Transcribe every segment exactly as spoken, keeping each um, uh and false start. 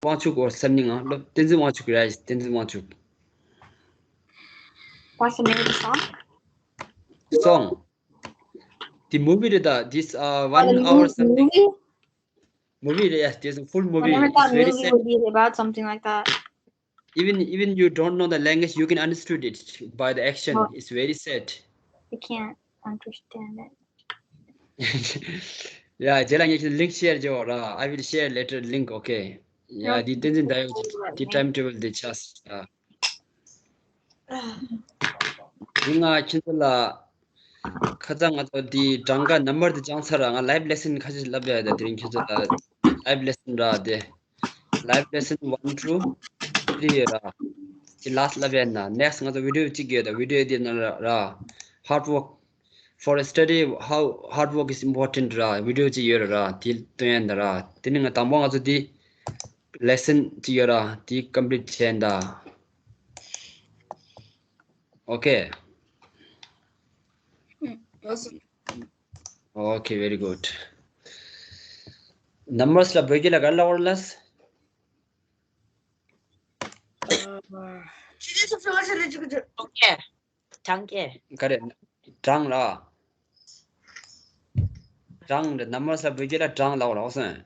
དབང་ཕྱུག་or something ཨ། བསྟན་འཛིན་དབང་ཕྱུག་རེད། བསྟན་འཛིན་དབང་ཕྱུག What's the name of the song? Song. The movie རེད་ད། This uh, Oh, the one hour movie? Something. Movie? Movie རེད། Yes, there's a full movie. I never thought it's very movie sad. Would be about something like that. Even even you don't know the language, you can understood it by the action. Oh. It's very sad. I can't understand it. Yeah, རྗེས་ལ་ངས་ཁྱེད་link share བྱེད་རོགས། I will share later link, okay? Yeah, འདི་བསྟན་འཛིན་ཟླ་འོད་ཀྱི་འདི་time table འདི་ཆགས། འདི་ང་ཁྱེད་ཚོ་ལ་ཁ་སང་ང་ཚོ་འདི་གྲངས་ཀ་number འདི་སྦྱངས་ཚར་ར། ང་live lesson ཁ་ཤས་བསླབ་ཡ་ད། དེ་རིང་ཁྱེད་ཚོ་ལ་live lesson ར་དེ། Live lesson one, two, three ཡོད་ར། དེ་last བསླབ་ཡ་ན། next ང་ཚོ་video གཅིག་ཡོད་ད། video དེ་ན་ར། Hard work for a study, how hard work is important ར། video གཅིག་ཡོད་ར། དེ་སྟོན་ཡ་ན་ར། དེ་ནི་ང་དང་པོ་ང་ཚོ་དེ་lesson གཅིག་ཡོད་ར། དེ་complete བྱས་ན་ད། Okay. Okay, very good. Numbers ལ་བོད་སྐད་ལ་ག་རེ་ལབ་དགོས་རེད་ལགས། Okay. གྲངས་ཀྱི། ག་རེ། གྲངས་ལ། གྲངས་རེད། numbers ལ་བོད་སྐད་ལ་གྲངས་ལབ་དགོས་རེད། ཨོ་སོང་།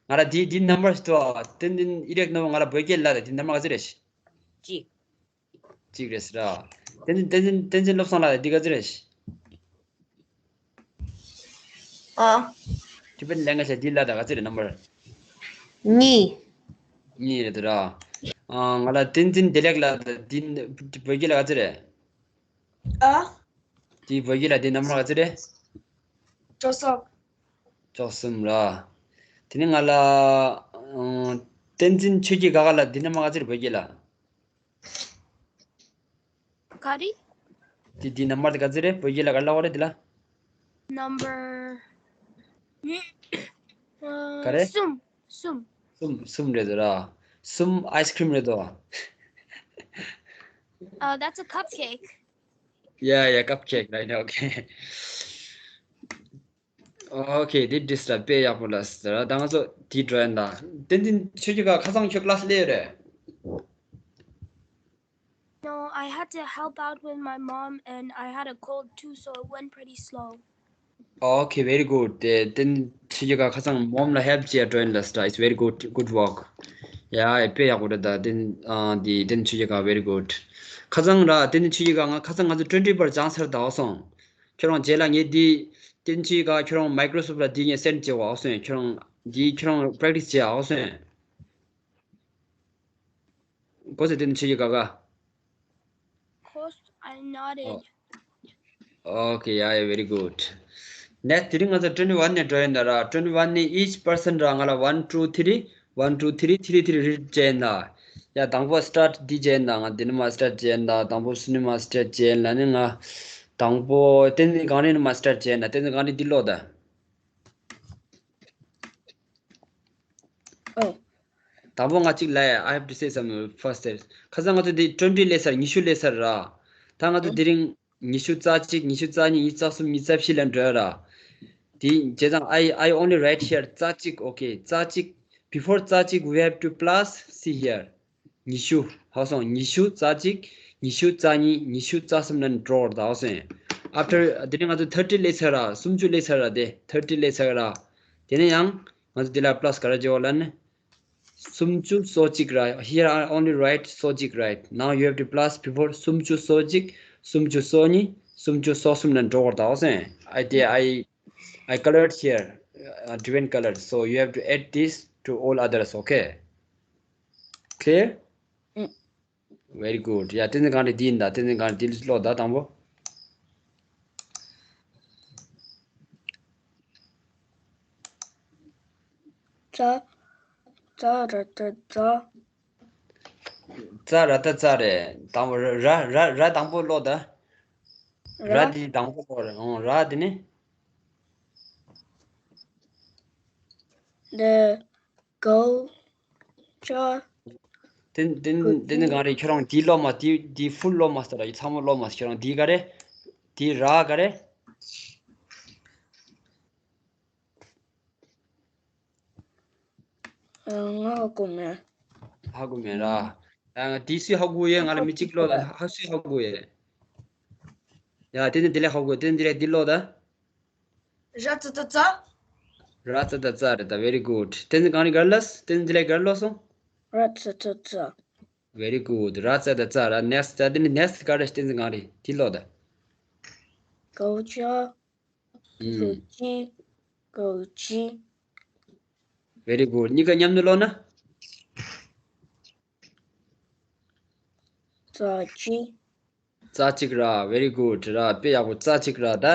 ང་ར་འདི་འདི་numbers ཏོ། བསྟན་འཛིན་ཨི་རེག་ནོ་ང་ར་བོད་སྐད་ལ་འདི་number ག་ཚོད་རེད། གཅིག་གཅིག་རེད་ཟེར་ར། བསྟན་འཛིན་བསྟན་འཛིན་བསྟན་འཛིན་བློ་བཟང་ལགས་འདི་ག་ཚོད་རེད། ཨ། Tibetan language ལ་འདི་ལ་ད་ག་ཚོད་རེད་number། གཉིས། གཉིས་རེད་ད་ར། ཨ། ང་ལ་བསྟན་འཛིན་བདེ་ལེགས་ལགས་འདི་བོད་སྐད་ལ་ག་ཚོད་རེད། ཨ། འདི་བོད་སྐད་ལ་འདི་number ག་ཚོད་རེད། བཅུ་གསུམ། བཅུ་གསུམ་ར། དེ་ནས་ང་ལ་ཨ། བསྟན་འཛིན་ཆོས་ཀྱི་དགའ་དགའ་ལགས་འདི་number ག་ཚོད་རེད་བོད་སྐད་ལ། ག་རེ། དེ་དེ་number དེ་ག་ཚོད་རེད། བོད་སྐད་ལ་ག་རེ་ལབ་དགོས་རེད་དེ་ལ། Number ག་རེ། གསུམ། གསུམ། གསུམ་གསུམ་རེད་དོ་ར། གསུམ་ice cream རེད་དོ། Uh, that's a cupcake. Yeah, yeah, cupcake, right, okay. Okay, this is དཔེ་ཡག་པོ་ལ་ཟེར་ར། ད་ང་ཚོ་དེ་འགྲོ་ཡ་ད། བསྟན་འཛིན་ཆོས་ཀྱི་དགའ་ཁ་སང་ཁྱོད་class སླེབས་ཡོད་རེད། No, I had to help out with my mom and I had a cold too, so it went pretty slow. Okay, very good. དེ་བསྟན་འཛིན་ཆོས་ཀྱི་དགའ་ཁ་སང་mom ལ་help བྱས་འགྲོ་ཡ་ལ་ཟེར་ར། It's very good, good work. Yeah, དཔེ་ཡག་པོ་རེད་ད། བསྟན་འཛིན་ཨ་དེ་བསྟན་འཛིན་ཆོས་ཀྱི་དགའ་very good. ཁ་སང་ར་བསྟན་འཛིན་ཆོས་ཀྱི་དགའ་ང་ཁ་སང་ང་ཚོ་twenty པར་སྦྱངས་ཚར་ད། ཨོ་སོང་། ཁྱོད་རང་རྗེས་ལ་ངས་འདི་བསྟན་འཛིན་ཆོས་ཀྱི་དགའ་ཁྱོད་རང་Microsoft ལ་འདི་ངས་send བྱེད་བ། ཨོ་སོང་། ཁྱོད་རང་འདི་ཁྱོད་རང་practice བྱེད། ཨོ་སོང་། གོ་ཚེ་བསྟན་འཛིན་ཆོས་ཀྱི་དགའ་ག Course, I nodded. Oh. Okay, yeah, yeah, very good. Next དེ་རིང་ང་ཚོ་twenty one ནས་འགྲོ་ཡིན་ད་ར། twenty one ནས་each person ར་ང་ལ་one, two, three, one, two, three, three, three read བྱས་ཡིན་ད། ཡ་དང་པོ་start འདི་བྱས་ཡིན་ད། ང་འདི་ནས་མ་start བྱས་ཡིན་ད། དང་པོ་སུ་ནས་མ་start བྱས་ཡིན་ལ་ནི་ང་དང་པོ་བསྟན་འཛིན་གངས་རི་ནས་མ་start བྱས་ཡིན་ད། བསྟན་འཛིན་གངས་རི་འདི་ཀློག་ད། Oh. དང་པོ་ང་གཅིག་ལ་I have to say some first steps. ཁ་སང་ང་ཚོ་འདི་twenty སླེབས་ཚར། ཉི་ཤུ་སླེབས་ཚར་ར། ད་ང་ཚོ་དེ་རིང་ཉི་ཤུ་རྩ་གཅིག་ཉི་ཤུ་རྩ་གཉིས་ཉི་ཤུ་རྩ་གསུམ་ཉི་ཤུ་རྩ་བཞི་ལ་འགྲོ་ཡ་ར། དེ་བྱས་ཙང་I, I only write here རྩ་གཅིག okay རྩ་གཅིག Before རྩ་གཅིག we have to plus see here. ཉི་ཤུ། ཧ་སོང་། ཉི་ཤུ་རྩ་གཅིག་ཉི་ཤུ་རྩ་གཉིས་ཉི་ཤུ་རྩ་གསུམ་ལ་འགྲོ་བར་ད། ཧ་སོང་། After དེ་ནས་ང་ཚོ་thirty སླེབས་ཚར་ར། སུམ་ཅུ་སླེབས་ཚར་ར། དེ་thirty སླེབས་ཚར་ར། དེ་ནས་ཡང་ང་ཚོ་དེ་ལ་plus ག་རེ་བྱེད་དགོས་ལབ་ན། སུམ་ཅུ་སོ་གཅིག་ར། Here I only write སོ་གཅིག right. Now you have to plus before སུམ་ཅུ་སོ་གཅིག་སུམ་ཅུ་སོ་གཉིས་སུམ་ཅུ་སོ་གསུམ་ལ་འགྲོ་བར་ད། ཧ་སོང་། I, I, I colored here, uh, different colors. So you have to add this to all others, okay? Clear? Mm. Very good. ཡ། བསྟན་འཛིན་གངས་རི་འདི་ཡིན་ད། བསྟན་འཛིན་གངས་རི་འདི་ཀློག་ད་དང་པོ། ཙ། ཙ་ར་ཏ་ཙ། ཙ་ར་ཏ་ཙ་རེད། དང་པོ་ར་ར་ར་དང་པོ་ཀློག་ད། ར། ར་འདི་དང་པོ་ཀློག་རེད། ཨོ་ར་འདི་ནི། The gold jar. དེ་དེ་དེ་ནི་གང་རེད། ཁྱོད་རང་དེ་ཀློག་མ། དེ་དེ་full ཀློག་མ་ཟེར་ར། ཡི་ཚང་མ་ཀློག་མ་ཟེར། ཁྱོད་རང་དེ་ག་རེད། དེ་ར་ག་རེད། ང་ཧ་གོ་མེད། ཧ་གོ་མེད་ར། ད་ང་དེ་སུས་ཧ་གོ་ཡོད། ང་ལ་མི་གཅིག་ཀློག་ད། ཧ་སུས་ཧ་གོ་ཡོད། ཡ་དེ་ནི་དེ་ལས་ཧ་གོ་ཡོད། དེ་ནི་དེ་ལས་འདི་ཀློག་ད། ར་ཙ་ད་ཙ། ར་ཙ་ད་ཙ་རེད་ད། very good. དེ་ནི་གང་རེད་གར་ལས། དེ་ནི་དེ་ལས་གར་ལོ་སོང་། ར་ཙ་ད་ཙ། very good. ར་ཙ་ད་ཙ་ར། next. ད་དེ་ནི་next ག་རེ་བསྟན་ཚིག་གང་རེད་དེ་ཀློག་ད། གའུ་ཅག་ཨུམ། གའུ་ཅི། གའུ་ཅི། very good. གཉིས་ཀ་མཉམ་དུ་ཀློག་ན། ཙ་ཅི། ཙ་ཅིག་ར། very good ར། དཔེ་ཡག་པོ། ཙ་ཅིག་ར། ད་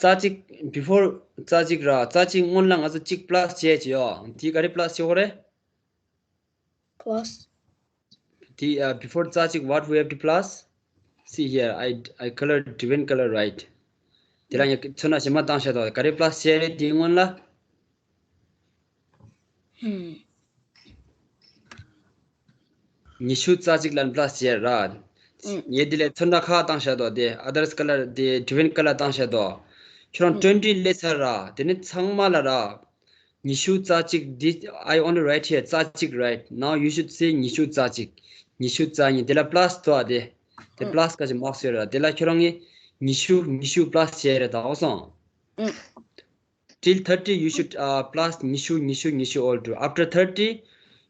ཙ་ཅིག before ཙ་ཅིག་ར། ཙ་ཅིག་སྔོན་ལ་ང་ཚོ་གཅིག་plus བྱས་ཀྱི་ཡོད། དེ་ག་རེ་plus བྱེད་དགོས་རེད། Plus. དེ་ཨ་before ཙ་ཅིག what we have to plus? See here, I I colored different color, right? དེ་ལ་ངས་ཚོན་སྣ་གཞན་མ་བཏང་བཞག་དོ། ག་རེ་plus བྱས་རེད་དེའི་སྔོན་ལ། ཉི་ཤུ་རྩ་གཅིག་ལ་plus བྱས་ར། ངས་དེ་ལས་ཚོན་ཁྲ་ཁ་བཏང་བཞག་དོ། དེ་others color དེ་different color བཏང་བཞག་དོ། ཁྱོད་རང་twenty སླེབས་ཚར་ར། དེ་ནི་ཚང་མ་ལ་ར། ཉི་ཤུ་རྩ་གཅིག་འདི། I only write here རྩ་གཅིག right? Now you should say ཉི་ཤུ་རྩ་གཅིག་ཉི་ཤུ་རྩ་གཉིས། དེ་ལ་plus དོ་དེ། དེ་plus ག་ཅིག་marks ཡོད་ར། དེ་ལ་ཁྱོད་རང་གིས་ཉི་ཤུ་ཉི་ཤུ་plus བྱས་རེད་ད། འོ་སོང་། Till thirty you should uh, plus ཉི་ཤུ་ཉི་ཤུ་ཉི་ཤུ all do. After thirty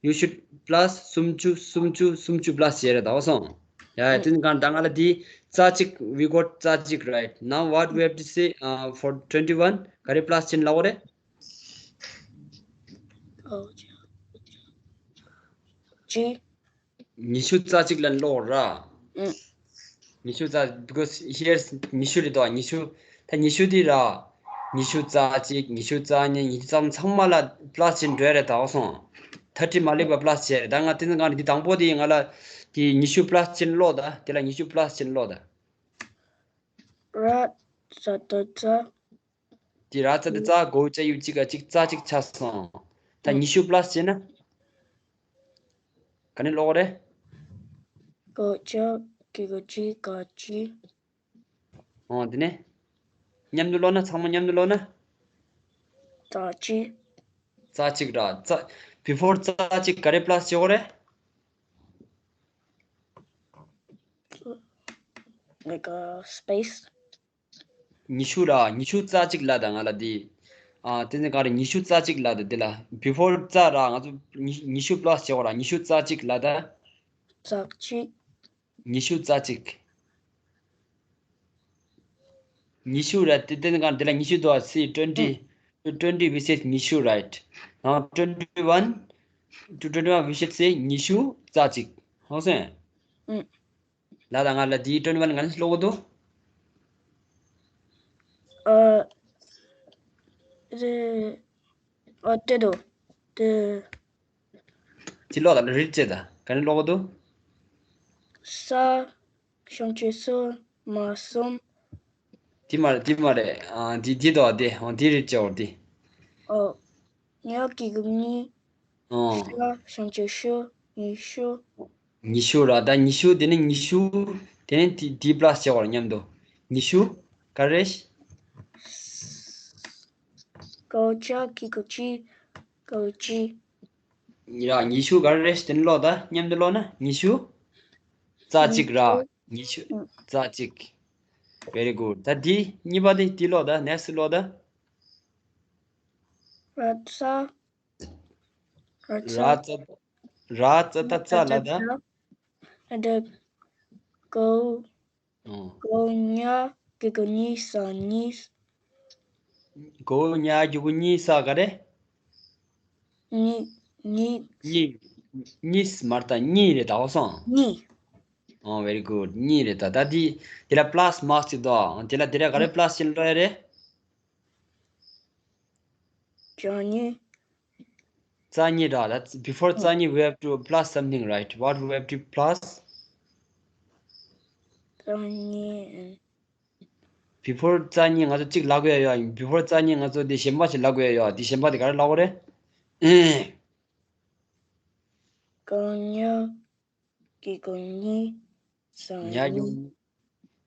you should plus སུམ་ཅུ་སུམ་ཅུ་སུམ་ཅུ་plus བྱས་རེད་ད། འོ་སོང་། ཡ་ཡ། དེ་ནི་གང་ད་ང་ལ་འདི་རྩ་གཅིག we got རྩ་གཅིག right? Now what we have to say uh, for twenty one ག་རེ་plus བྱེད་ལབ་དགོས་རེད། ཅི། ཉི་ཤུ་རྩ་གཅིག་ལ་ཀློག་ར། ཨུ། ཉི་ཤུ་རྩ། because here ཉི་ཤུ་རེད་དོ། ཉི་ཤུ། ད་ཉི་ཤུ་འདི་ར། ཉི་ཤུ་རྩ་གཅིག་ཉི་ཤུ་རྩ་གཉིས། ཉི་ཤུ་རྩ་གསུམ། ཚང་མ་ལ་plus བྱེད་འགྲོ་ཡ་རེད་ད། འོ་སོང་། thirty མ་སླེབས་པ་plus བྱས་རེད་ད། ང་དེ་ཚོ་གང་རེད། འདི་དང་པོ་དེ་ང་ལ་དེ་ཉི་ཤུ་plus བྱེད་ཀློག་ད། དེ་ལ་ཉི་ཤུ་plus བྱེད་ཀློག་ད། ར་ཙ་ད་ཙ། དེ་ར་ཙ་ད་ཙ། གའུ་ཅ་གཡུ་གཅིག་ག་གཅིག་རྩ་གཅིག་ཆགས་སོང་། ད་ཨུ། ཉི་ཤུ་plus བྱས་ན། ག་ནས་ཀློག་རེད། གའུ་ཅ་གི་གུ་ཅི་ག་ཅི། འོ་དེ་ནས། མཉམ་དུ་ཀློག་ན། ཚང་མ་མཉམ་དུ་ཀློག་ན། རྩ་གཅིག་རྩ་གཅིག་ར། རྩ། before རྩ་གཅིག་ག་རེ་plus བྱེད་དགོས་རེད། Like a space. ཉི་ཤུ་ར། ཉི་ཤུ་རྩ་གཅིག་ལབ་ད་ང་ལ་འདི། ཨ་དེ་ནི་ག་རེ། ཉི་ཤུ་རྩ་གཅིག་ལབ་ད། འདི་ལ་before རྩ་ར། ང་ཚོ་ཉི་ཉི་ཤུ་plus བྱེད་དགོས་ར། ཉི་ཤུ་རྩ་གཅིག་ལབ་ད། རྩ་གཅིག་ཉི་ཤུ་རྩ་གཅིག་ཉི་ཤུ་ར། དེ་དེ་ནི་ག་རེ། འདི་ལ་ཉི་ཤུ་དོ། see twenty to twenty we say ཉི་ཤུ right? Now twenty one to twenty one we should say ཉི་ཤུ་རྩ་གཅིག་འོ་སོང་། ལ་ད་ང་ལ་འདི་twenty one ག་ནས་ཀློག་གི་འདུག་ཨ། རེད། ཨ་དེ་འདུག་དེ། དེ་ཀློག་ད། read བྱེད་ད། ག་ནས་ཀློག་གི་འདུག་ས། བྱང་ཆུབ་སུ། མ་གསུམ། དེ་མ་རེད། དེ་མ་རེད། ཨ་འདི་འདི་འདུག་དེ། འོ་དེ་read བྱེད་འོ་དེ། ཨོ། ཉ་གི་གུ་གཉིས། ཨོ། ཤ་བྱང་ཆུབ་ཤུ། ཉི་ཤུ། ཉི་ཤུ་ར། ད་ཉི་ཤུ། དེ་ནི་ཉི་ཤུ། དེ་ནི་དེ་དེ་plus བྱེད་དགོས་ར་མཉམ་དུ། ཉི་ཤུ། ག་རེ། གའུ་ཅ་གི་གུ་ཅི། གའུ་ཅི། ཡ་ཉི་ཤུ། ག་རེ། དེ་ནི་ཀློག་ད། མཉམ་དུ་ཀློག་ན། ཉི་ཤུ་རྩ་གཅིག་ར། ཉི་ཤུ་རྩ་གཅིག very good. ད་དེ་གཉིས་པ་དེ་དེ་ཀློག་ད། next ཀློག་ད། ར་ཙ། ར་ཙ། ར་ཙ་ད་ཙ་ལ་ད། ཨ་ད། གའུ། ཨོ། གའུ་ཉ་གི་གུ་ཉི་ས་གཉིས། གའུ་ཉ་གི་གུ་གཉིས་ས་ག་རེ། གཉིས། གཉིས། གཉིས། གཉིས་མ་རེད་ད། གཉིས་རེད་ད། འོ་སོང་། གཉིས། ཨོ་very good. གཉིས་རེད་ད། ད་དེ་དེ་ལ་plus mark ཅིག་འདུག་དེ་ལ་དེ་ལ་ག་རེ་plus བྱེད་ཀློག་ཡ་རེད། རྩ་གཉིས། རྩ་གཉིས་ར། ད་before རྩ་གཉིས we have to plus something, right? What we have to plus? རྩ་གཉིས། before རྩ་གཉིས་ང་ཚོ་གཅིག་ལབ་དགོས་ཡ་ཡོད། before རྩ་གཉིས་ང་ཚོ་དེ་གཞན་པ་ཞིག་ལབ་དགོས་ཡ་ཡོད། དེ་གཞན་པ་དེ་ག་རེ་ལབ་དགོས་རེད། ཨེ། གའུ་ཉ་གི་གུ་གཉིས། ས་ཉ་གི་གཉིས།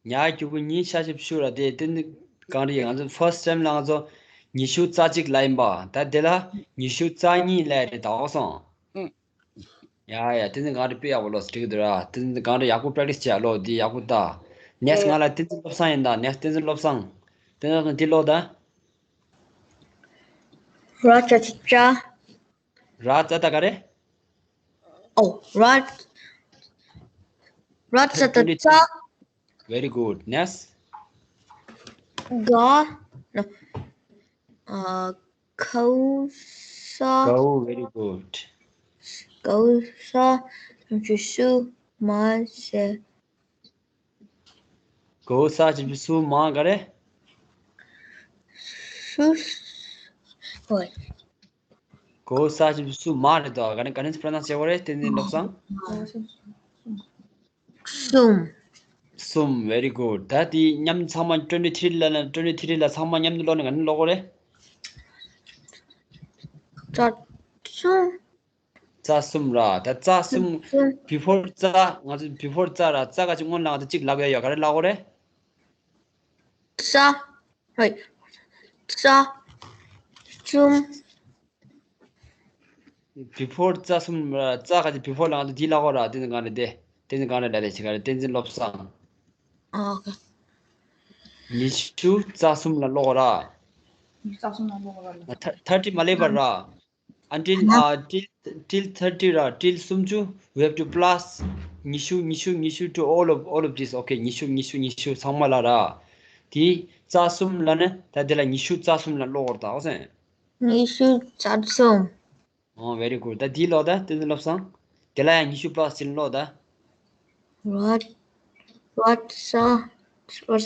ཉ་གི་གུ་གཉིས། ཤ་བྱང་ཆུབ་ཤུ་ར། དེ་དེ་ནི་གང་རེད། ང་ཚོ་first time ལ་ང་ཚོ་ཉི་ཤུ་རྩ་གཅིག་ལབ་ཡིན་པ། ད་དེ་ལ་ཉི་ཤུ་རྩ་གཉིས་ལབ་རེད་ད། འོ་སོང་། ཡ་ཡ། བསྟན་འཛིན་གངས་རི་དཔེ་ཡག་པོ་ཀློག་འགྲིག་གི་འདུག་ར། བསྟན་འཛིན་གངས་རི་ཡག་པོ་པེ་རེག་ཊི་སི་བྱས་ཀློག་འདི་ཡག་པོ་ལྟ། ནེག་སི་ཊི་ང་ལ་བསྟན་འཛིན་བློ་བཟང་ཡིན་ད། ནེག་སི་ཊི་བསྟན་འཛིན་བློ་བཟང་། བསྟན་འཛིན་བློ་བཟང་འདི་ཀློག་ད། ར་ཙ་ཙ་ཙ། ར་ཙ་ད་ག་རེ། ཨོ། ར། ར་ཙ་ཙ་ཙ། Very good. Next. ག། ཨ། གའུ་ས། གའུ། Very good. གའུ་ས་ཇི་སུ་མ་ཟེར། གའུ་ས་ཇི་སུ་མ་ག་རེ། སུ། ཧོꯏ། གའུ་ས་ཇི་སུ་མ་རེད་དོ། ག་ནས་ག་ནས་པྲོ་ནའུན་སི་བྱེད་དགོས་རེད། བསྟན་འཛིན་བློ་བཟང་། སུམ། སུམ། Very good. ད་དེ་མཉམ་ཚང་མ་ཊུ་ཝེན་ཊི་ཐི་རི་ལ་ན། ཊུ་ཝེན་ཊི་ཐི་རི་ལ་ཚང་མ་མཉམ་དུ་ཀློག་ནས་ག་ནས་ཀློག་དགོས་རེད། རྩ་གསུམ། རྩ་གསུམ་ར། ད་རྩ་གསུམ། གསུམ། བྷི་ཕོར་རྩ། ང་ཚོ་བྷི་ཕོར་རྩ་ར། རྩ་ག་ཅིག་སྔོན་ལ་ང་ཚོ་གཅིག་ལབ་ཡ་ཡོད། ག་རེ་ལབ་དགོས་རེད། རྩ། ཧོꯏ། རྩ། གསུམ། བྷི་ཕོར་རྩ་གསུམ་ར། རྩ་ག་ཅིག་བྷི་ཕོར་ལ་ང་ཚོ་འདི་ལབ་དགོས་ར། བསྟན་འཛིན་གངས་རི་དེ། བསྟན་འཛིན་གངས་རི་ལ་རེད་ཅིག་ག་རེ། བསྟན་འཛིན་བློ་བཟང་། ཨ། ཨོ་ཁེ། ཉི་ཤུ་རྩ་གསུམ་ལ་ཀློག་ར། ཉི་ཤུ་རྩ་གསུམ་ལ་ཀློག་ར་ལ། ཐ་ཐར་ཊི་མ་སླེབས་བར་ར། Until, uh, till, till thirty ར། till སུམ་ཅུ། We have to plus ཉི་ཤུ། ཉི་ཤུ། ཉི་ཤུ། To all of, all of this. Okay. ཉི་ཤུ། ཉི་ཤུ། ཉི་ཤུ་ཚང་མ་ལ་ར། དེ་རྩ་གསུམ་ལ་ནི་ད་དེ་ལ་ཉི་ཤུ་རྩ་གསུམ་ལ་ཀློག་དགོས་རེད་ད། ཨོ་སེ། ཉི་ཤུ་རྩ་གསུམ། ཨོ། Very good. ད་དེ་ཀློག་ད། བསྟན་འཛིན་བློ་བཟང་། དེ་ལ་ཡང་ཉི་ཤུ་པ་ལ་སུམ་ཀློག་ད། ར། ར་ཙ། ར་ཙ་ཙ་ཙ། ར་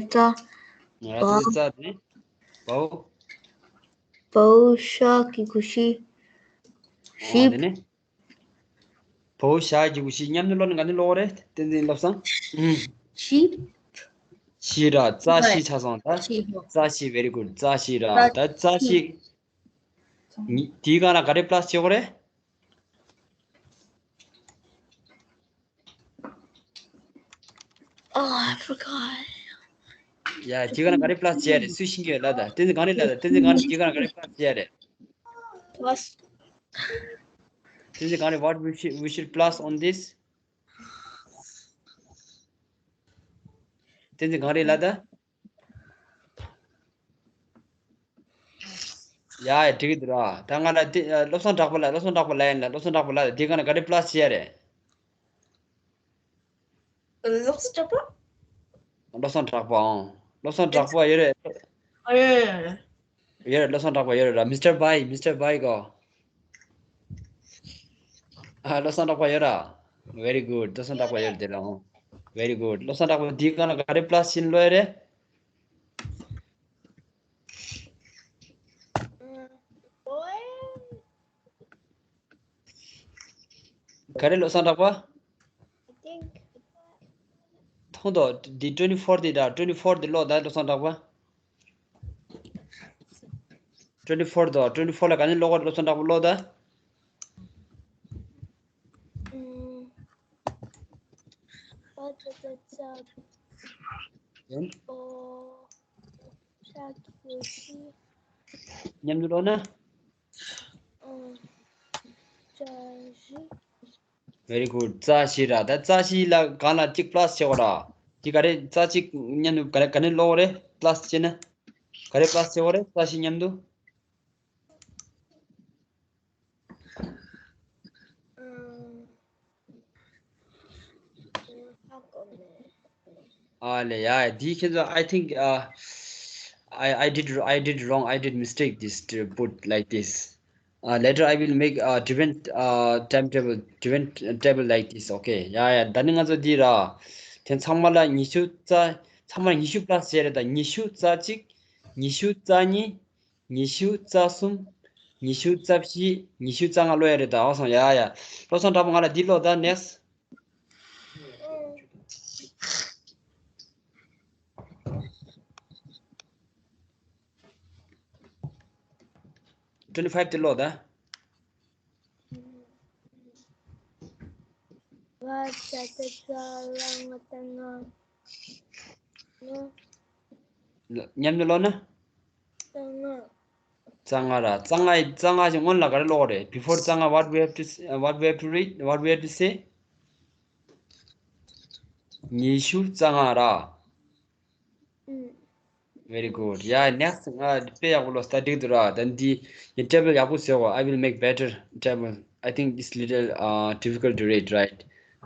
ཙ་ཙ་ཙ་དེ། བའོ། བའོ་ཤ་གི་གུ་ཤི། ཨོ། ཤིབ། དེ་ནས། བའོ་ཤ་གི་གུ་ཤི། མཉམ་དུ་ཀློག་ནས་ག་ནས་ཀློག་རེད། བསྟན་འཛིན་བློ་བཟང་། ཨུམ། ཤི། ཤི་ར། རྩ་ཤི་ཆགས་སོང་ད། ཤི། རྩ་ཤི། Very good. རྩ་ཤི་ར། ར། ད་རྩ་ཤི། ཉི། དེའི་སྒང་ལ་ག་རེ་པ་ལ་སི་བྱེད་དགོས་རེད། Oh, I forgot. ཡ། དེའི་སྒང་ལ་ག་རེ་པ་ལ་སི་བྱེད་ཡ་རེད། སུས་ཤེས་ཀྱི་ཡོད་ལབ་ད། བསྟན་འཛིན་གངས་རི་ལབ་ད། བསྟན་འཛིན་གངས་རི། དེའི་སྒང་ལ་ག་རེ་པ་ལ་སི་བྱེད་ཡ་རེད། Plus. བསྟན་འཛིན་གངས་རི། What we should, we should plus on this? བསྟན་འཛིན་གངས་རི་ལབ་ད། ཡ་ཡ། འགྲིག་གི་འདུག་ར། ད་ང་ལ་དེ། ཨ། བློ་བཟང་གྲགས་པ་ལ། བློ་བཟང་གྲགས་པ་ལ་ཡིན་ལ། བློ་བཟང་གྲགས་པ་ལ་དེའི་སྒང་ལ་ག་རེ་པ་ལ་སི་བྱེད་ཡ་རེད། བློ་བཟང་གྲགས་པ། བློ་བཟང་གྲགས་པ། ཨང་། བློ་བཟང་གྲགས་པ་ཡོད་རེད། ཨ། ཡོད་ཡོད་ཡོད། ཡོད་རེད། བློ་བཟང་གྲགས་པ་ཡོད་རེད་ར། མི་སི་ཊར་བྷའི། མི་སི་ཊར་བྷའི་གོ། ཨ། བློ་བཟང་གྲགས་པ་ཡོད་ར། Very good. བློ་བཟང་གྲགས་པ་ཡོད་རེད་དེ་ལ། ཨང་། Very good. བློ་བཟང་གྲགས་པ་དེའི་སྒང་ལ་ག་རེ་པ་ལ་སི་ཡིན་ཀློག་ཡ་རེད། ག་རེ་བློ་བཟང་གྲགས་པ། I think མཐོང་དོ། འདི་twenty four འདི་ད། twenty four འདི་ཀློག་ད། བློ་བཟང་གྲགས་པ། twenty four དོ། twenty four ལ་ག་ནས་ཀློག་གོ། བློ་བཟང་གྲགས་པ་ཀློག་ད། ཨུམ། ཨ་ཙ་ཙ་ཙ། ཨོ། ཤ་གི་གུ་ཤི། མཉམ་དུ་ཀློག་ན། ཨོ། ཙ་ཤི། Very good. རྩ་ཤི་ར། ད་རྩ་ཤི་ལ་སྒང་ལ་གཅིག་པ་ལ་སི་བྱེད་དགོས་ར། དེ་ག་རེ། རྩ་གཅིག་མཉམ་དུ་ག་རེ། ག་ནས་ཀློག་དགོས་རེད། པ་ལ་སི་བྱེད་ན། ག་རེ་པ་ལ་སི་བྱེད་དགོས་རེད། རྩ་ཤི་མཉམ་དུ། ཨ་ལེ། ཡ་ཡ། འདི་ཁྱེད་ཚོ། I think, uh, I, I did, I did wrong. I did mistake this to put like this. Uh, later I will make a different, uh, timetable, different table like this. Okay. ཡ་ཡ། ད་ནི་ང་ཚོ་འདི་ར། དེ་ཚང་མ་ལ་ཉི་ཤུ་རྩ། ཚང་མ་ཉི་ཤུ་པ་ལ་སི་བྱེད་རེད་ད། ཉི་ཤུ་རྩ་གཅིག་ཉི་ཤུ་རྩ་གཉིས། ཉི་ཤུ་རྩ་གསུམ། ཉི་ཤུ་རྩ་བཞི། ཉི་ཤུ་རྩ་ལྔ་ཀློག་ཡ་རེད་ད། ཨོ་སོང་། ཡ་ཡ། བློ་བཟང་གྲགས་པ་ང་ལ་འདི་ཀློག་ད། ནེག་སི། twenty five དེ་ཀློག་ད། ཝ་ཙ་ཙ་ཙ་ལ་ང་ཏ་ང་། མཉམ་དུ་ཀློག་ན། ཏ་ང་། རྩ་ལྔ་ར། རྩ་ལྔ་རྩ་ལྔ་ཞིག་སྔོན་ལ་ག་རེ་ཀློག་རེད། Before རྩ་ལྔ, what we have to s- uh, what we have to read, what we have to say? ཉི་ཤུ་རྩ་ལྔ་ར། Very good. Yeah, next. ང་དཔེ་ཡག་པོ་ཀློག་སྟེ་འགྲིག་འདུག་ར། ད་འདི་ངས་table ཡག་པོ་བཟོས་གོ I will make better table. I think it's little uh, difficult to read, right?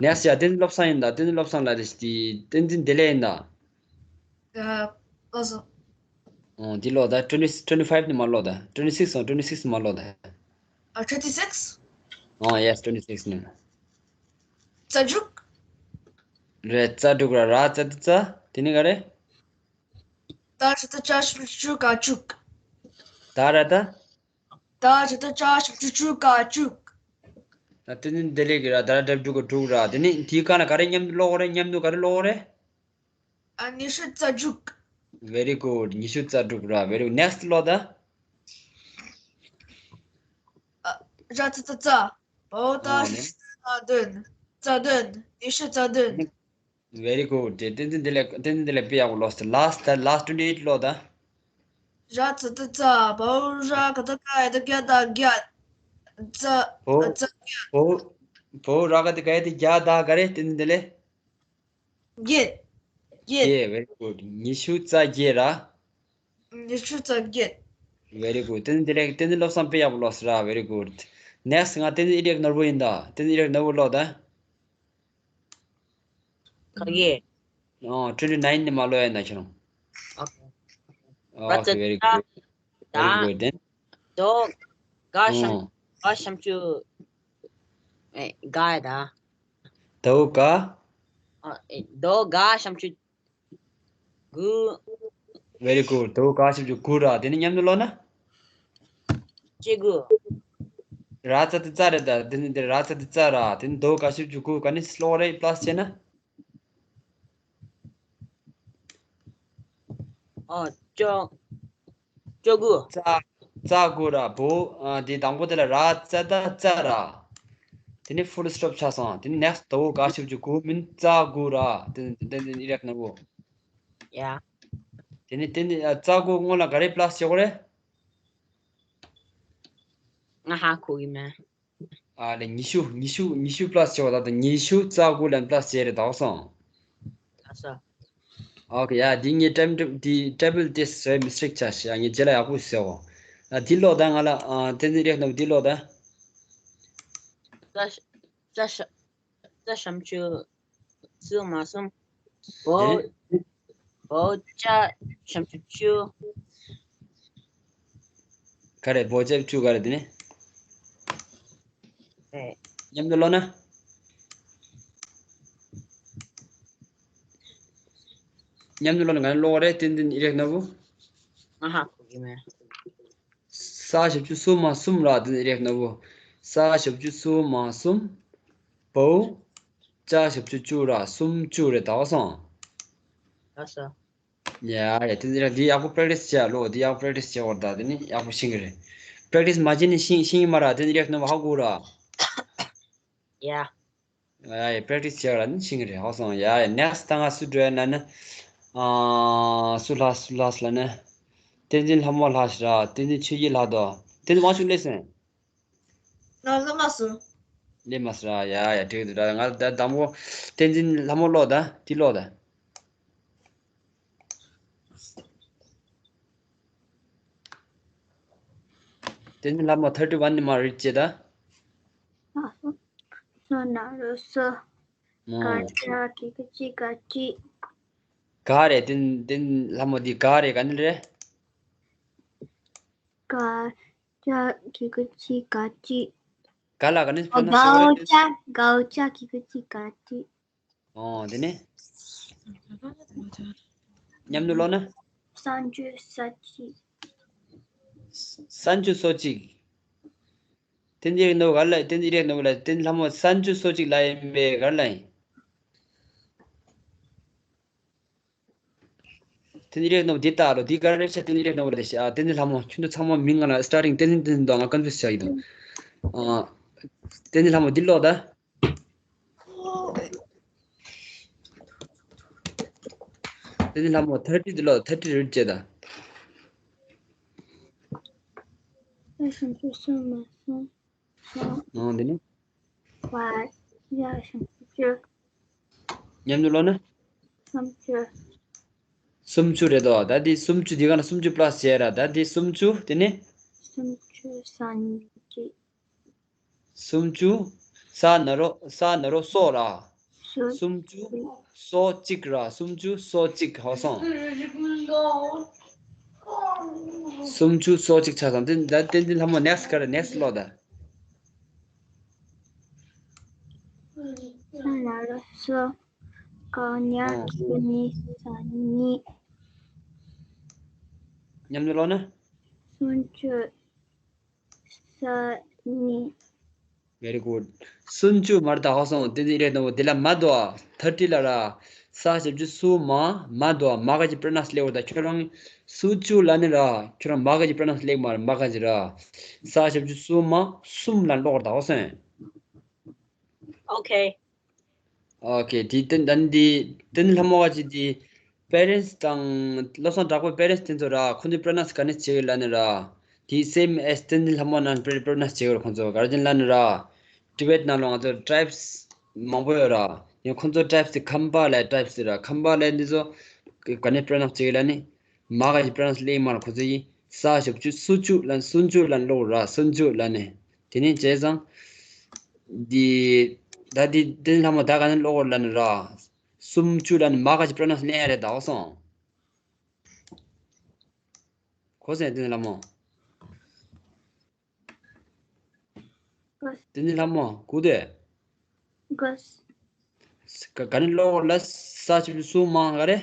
Next. Yeah, བསྟན་འཛིན་བློ་བཟང་ཡིན་ད། བསྟན་འཛིན་བློ་བཟང་ལ་རེད། དེ་བསྟན་འཛིན་བདེ་ལེགས་ཡིན་ད། ཨ། ལགས་སོ། ཨོ། འདི་ཀློག་ད། twenty twenty five ནས་མར་ཀློག་ད། twenty six ཨོ། twenty six ནས་མར་ཀློག་ད། ཨ། twenty six? ཨོ། Yes, twenty six ནས། རྩ་དྲུག་རེད། རྩ་དྲུག་ར། ར་ཙ་ཏི་རྩ། དེ་ནས་ག་རེ། ད་ཇ་ཏི་ཇ་ཞབས་ཀྱུ་ཇུ་ག་ཇུག་ད་ར་ད། ད་ཇ་ཏི་ཇ་ཞབས་ཀྱུ་ཇུ་ག་ཇུག་ད་དེ་ནི་བདེ་ལེགས་ཀྱི་ར། ད་ར་དྲུག་ག་དྲུག་ར། དེ་ནི་དེའི་སྒང་ལ་ག་རེ་མཉམ་དུ་ཀློག་རེད། མཉམ་དུ་ག་རེ་ཀློག་རེད། ཨ། ཉི་ཤུ་རྩ་དྲུག Very good. ཉི་ཤུ་རྩ་དྲུག་ར། Very good. Next ཀློག་ད། ཨ། ར་ཙ་ཏི་རྩ། བའོ་ད་ཨོ་ནི། རྩ་བདུན། རྩ་བདུན། ཉི་ཤུ་རྩ་བདུན། Very good. དེ་བསྟན་འཛིན་བདེ་ལེགས། བསྟན་འཛིན་བདེ་ལེགས་དཔེ་ཡག་པོ་ཀློག་སོང་། Last, the last twenty eight ཀློག་ད། ར་ཙ་ཏི་རྩ། བའོ་ར་ག་ད་ག་ཡ་ད་ག་ཡ་ད་ག་ཡ། རྩ། བའོ་རྩ། བའོ་བའོ་ར་ག་ད་ག་ཡ་ད་ག་ཡ་ད་ག་རེ། བསྟན་འཛིན་བདེ་ལེགས། བརྒྱད། བརྒྱད། བརྒྱད། Very good. ཉི་ཤུ་རྩ་བརྒྱད་ར། ཉི་ཤུ་རྩ་བརྒྱད། Very good. བསྟན་འཛིན་བདེ་ལེགས། བསྟན་འཛིན་བློ་བཟང་དཔེ་ཡག་པོ་ཀློག་སོང་ར། Very good. Next ང་བསྟན་འཛིན་ཨི་རིག་ནོར་བུ་ཡིན་ད། བསྟན་འཛིན་ཨི་རིག་ནོར་བུ་ཀློག་ད། ག་གེ། ཨོ། twenty nine ནས་མར་ཀློག་ཡ་ན་ཁྱོད་རང་། Okay. Okay, very good. Very good. Then རྡོ་ག་ཤམ་ཨོ་ག་ཤམ་ཆུ་ཨེ་ག་ཡ་ད། རྡོ་ག་ཨ་ཨེ་རྡོ་ག་ཤམ་ཆུ་དགུ། Very good. རྡོ་ག་ཤམ་ཆུ་དགུ་ར། དེ་ནས་མཉམ་དུ་ཀློག་ན། བཅུ་དགུ། ར་ཙ་ཏི་རྩ་རེད་ད། དེ་ནས་དེ་ར་ཙ་ཏི་རྩ་ར། དེ་ནས་རྡོ་ག་ཤམ་ཆུ་དགུ་ག་ནས་ཀློག་རེད། plus བྱས་ན། ཨོ། བཅོ། བཅོ་དགུ། རྩ། རྩ་དགུ་ར། བོ། ཨ། དེ་དང་པོ་དེ་ལ་ར་ཙ་ད་རྩ་ར། དེ་ནས་full stop ཆགས་སོང་། དེ་ནས་next ད་བོ་ག་ཤུབ་ཀྱི་དགུ་མིན་རྩ་དགུ་ར། དེ་དེ་དེ་ཨི་རག་ན་བོ། ཡ། དེ་ནས་དེ་ནས་ཨ། རྩ་དགུ་སྔོན་ལ་ག་རེ་plus བྱེད་དགོས་རེད། ང་ཧ་གོ་གི་མེད། ཨ་ལས་ཉི་ཤུ། ཉི་ཤུ། ཉི་ཤུ་plus བྱེད་པ་ད་ལྟ་ཉི་ཤུ་རྩ་དགུ་ལ་plus བྱས་རེད། དག་སོང་། ལགས་སོ། ཨོ་ཁེ། ཡ། འདི་ངའི་ཊེབ་ཊེབ་འདི་ཊེབ་ལི་ཏེ་སི་ཊི་མི་སི་ཊེག་ཆགས་ཤག་ཡ། ངས་རྗེས་ལ་ཡག་པོ་ཟེར་འོ། ཨ། འདི་ཀློག་ད། ང་ལ་ཨ། བསྟན་འཛིན་རིག་རྣམ་འདི་ཀློག་ད། རྩ་རྩ་ཤ་རྩ་ཞབས་ཀྱུ་གསུམ་མ་གསུམ། བོ། ཨེ། བོ་ཅ་ཞབས་ཀྱུ་བཅུ། ག་རེ། བོ་ཅ་བཅུ་ག་རེ། དེ་ནས། རེད། མཉམ་དུ་ཀློག་ན། མཉམ་དུ་ཀློག་ན་ག་ནས་ཀློག་རེད། བསྟན་འཛིན་ཨི་རིག་རྣམ་པོ། ང་ཧ་གོ་གི་མེད། ས་ཞབས་ཀྱུ་གསུམ་མ་གསུམ་ར། བསྟན་འཛིན་ཨི་རིག་རྣམ་པོ། ས་ཞབས་ཀྱུ་གསུམ་མ་གསུམ། བོ། ཅ་ཞབས་ཀྱུ་བཅུ་ར། གསུམ་བཅུ་རེད། དག་སོང་། ལགས་སོ། ཡ་ཡ། དེ་འདི་ཡག་པོ་practice བྱས་ལོ། འདི་ཡག་པོ་practice བྱས་པ་ད་དེ་ནི་ཡག་པོ་ཤེས་ཀྱི་རེད། practice མ་བྱས་ནས་ཤེས་ཤེས་ཀྱི་མ་རེད། དེ་འདི་རིག་རྣམ་པ་ཧ་གོ་ར། ཡ། ཡ་ཡ། practice བྱས་པ་ནི་ཤེས་ཀྱི་རེད། ཧ་སོང་། ཡ་ཡ། next ད་ང་སུ་འགྲོ་ཡ་ན་ནི། ཨ། སུ་ལྷག་སུ་ལྷག་ལ་ནི། བསྟན་འཛིན་ལྷ་མོ་ལྷག་ཤག་ར། བསྟན་འཛིན་ཆོས་སྐྱིད་ལྷག་དོ། བསྟན་འཛིན་དབང་ཕྱུག་སླེབས་སོང་། ང་སླེབས་མ་སོང་། སླེབས་མ་སོང་ར། ཡ་ཡ། འགྲིག་འདུག་ར། ང་ད་དང་པོ་བསྟན་འཛིན་ལྷ་མོ་ཀློག་ད། འདི་ཀློག་ད། བསྟན་འཛིན་ལྷ་མོ་thirty one ནས་མར་read བྱེད་ད། ཨ། སོ་ན་རོ་སོ། མོ། ག་ཅ་གི་གུ་ཅི་ག་ཅི། ག་རེད། བསྟན་བསྟན་འཛིན་ལྷ་མོ་འདི་ག་རེད། ག་ནི་རེད། ག་ཅ་གི་གུ་ཅི་ག་ཅི། ག་ལ་ག་ནི་ཨོ། སྤོ་ན་གའོ་ཅ། གའོ་ཅ་གི་གུ་ཅི་ག་ཅི། ཨོ། དེ་ནས། མཉམ་དུ་ཀློག་ན། སན་ཅུ་སོ་ཅི། སན་ཅུ་སོ་ཅི། བསྟན་འཛིན་ཨི་རིག་རྣམ་པོ་ག་རེ་ལ། བསྟན་འཛིན་ཨི་རིག་རྣམ་པོ་ལ། བསྟན་འཛིན་ལྷ་མོ་སན་ཅུ་སོ་ཅི་ལ་ཡིན་པས་ག་རེ་ལ་ཡིན། བསྟན་འཛིན་རིག་རྣམ་པོ་འདི་ལྟ་རོ། འདི་ག་རེ་བྱ། བསྟན་འཛིན་རིག་རྣམ་པོ་ལ་བྱ། ཨ། བསྟན་འཛིན་ལྷ་མོ་ཁྱོད་ཚོ་ཚང་མ་མིང་ང་ལ་starting བསྟན་འཛིན་བསྟན་འཛིན་འདུག་ང་confuse བྱ་ཡི་འདུག་ཨ། བསྟན་འཛིན་ལྷ་མོ་འདི་ཀློག་ད། བསྟན་འཛིན་ལྷ་མོ་thirty འདི་ཀློག thirty read བྱེད་ད། ས་ཞབས་ཀྱུ་སུ་མ་སོང་། སོང་། ཨང་། འདི་ནི། བ། ཡ་ཞབས་ཀྱུ་ཅུ། མཉམ་དུ་ཀློག་ན། སུམ་ཅུ། སུམ་ཅུ་རེད་དོ། ད་འདི་སུམ་ཅུ། འདི་ག་ན་སུམ་ཅུ་པ་ལ་སི་བྱས་ར། ད་འདི་སུམ་ཅུ། དེ་ནི། སུམ་ཅུ་སོ་གཉིས་ཀྱི། སུམ་ཅུ། ས་ན་རོ། ས་ན་རོ་སོ་ར། སུམ་ཅུ་སོ་གཅིག་ར། སུམ་ཅུ་སོ་གཅིག་ཧ་སོང་། སུམ་ཅུ་སོ་གཅིག་ཆགས་སོང་། དེ་ད་བསྟན་འཛིན་ལྷ་མོ་ནེགསི་ག་རེ། ནེགསི་ཀློག་ད། ས་ན་རོ་སོ། ག་ཉ་ཨང་། གི་གུ་ནི་སོ་གཉིས། མཉམ་དུ་ཀློག་ན། སུམ་ཅུ་སོ་གཉིས། Very good. སུམ་ཅུ་མར་ད་ཧ་སོང་། དེ་འདི་རེད་དང་པོ་དེ་ལ་མ་དོ་ཨ། ཐར་ཊི་ལ་ར། ས་ཞབས་ཀྱུ་སུ་མ། མ་དོ་ཨ། མ་ག་གི་པྲ་ནས་ལེགས་པར་ད། ཁྱོད་རང་སུམ་ཅུ་ལ་ནི་ར། ཁྱོད་རང་མ་ག་གི་པྲ་ནས་ལེགས་མར་མ་ག་གི་ར། ས་ཞབས་ཀྱུ་སུ་མ་སུམ་ལ་ཀློག་པར་ད་ཧ་སོང་། Okay. Okay. དེ་བསྟན་ད་འདི་བསྟན་ལྷ་མོ་ག་ཅི་དེ། པེ་རེན་སི་དང་བློ་བཟང་གྲགས་པའི་པེ་རེན་སི་དེ་ཚོ་ར། ཁོང་ཚོའི་པྲ་ནས་ག་ནས་བྱེད་ཀྱི་ལ་ནི་ར། དེ་སེམ་ཨེ་སི་བསྟན་འཛིན་ལྷ་མོ་ནང་པྲ་པྲ་ནས་བྱེད་ཀྱི་ར། ཁོང་ཚོ་ག་རེ་ཅན་ལ་ནི་ར། ཊི་བེཊ་ནང་ལོགས་ང་ཚོ་ཊྲའིབས་སི་མང་པོ་ཡོད་ར། ཡང་ཁོང་ཚོ་ཊྲའིབས་སི་ཁམས་པ་ལ་ཊྲའིབས་སི་ར། ཁམས་པ་ལ་འདི་ཚོ་ག་ནས་པྲ་ནས་བྱེད་ཀྱི་ལ་ནི། མ་ག་གི་པྲ་ནས་ལེགས་མར་ཁོང་ཚོ་ཡིན། ས་ཞབས་ཀྱུ་སུ་ཅུ་ལ་སུམ་ཅུ་ལ་ཀློག་ར། སུམ་ཅུ་ལ་ནི། དེ་ནས་བྱས་ཙང་། འདི་ད་འདི་བསྟན་ལྷ་མོ་ད་ག་ནས་ཀློག་གོ་ལ་ནི་ར། སུམ་ཅུ་ལ་ནི་མ་ག་གི་པྲ་ནས་ལེན་ཡ་རེད་ད་ཧ་སོང་། གོ་སོང་བསྟན་ལྷ་མོ། བསྟན་ལྷ་མོ་གོ་དེ། ག་ག་ནས་ཀློག་གོ་ལ། ས་ཞབས་ཀྱུ་སུ་མ་ག་རེ།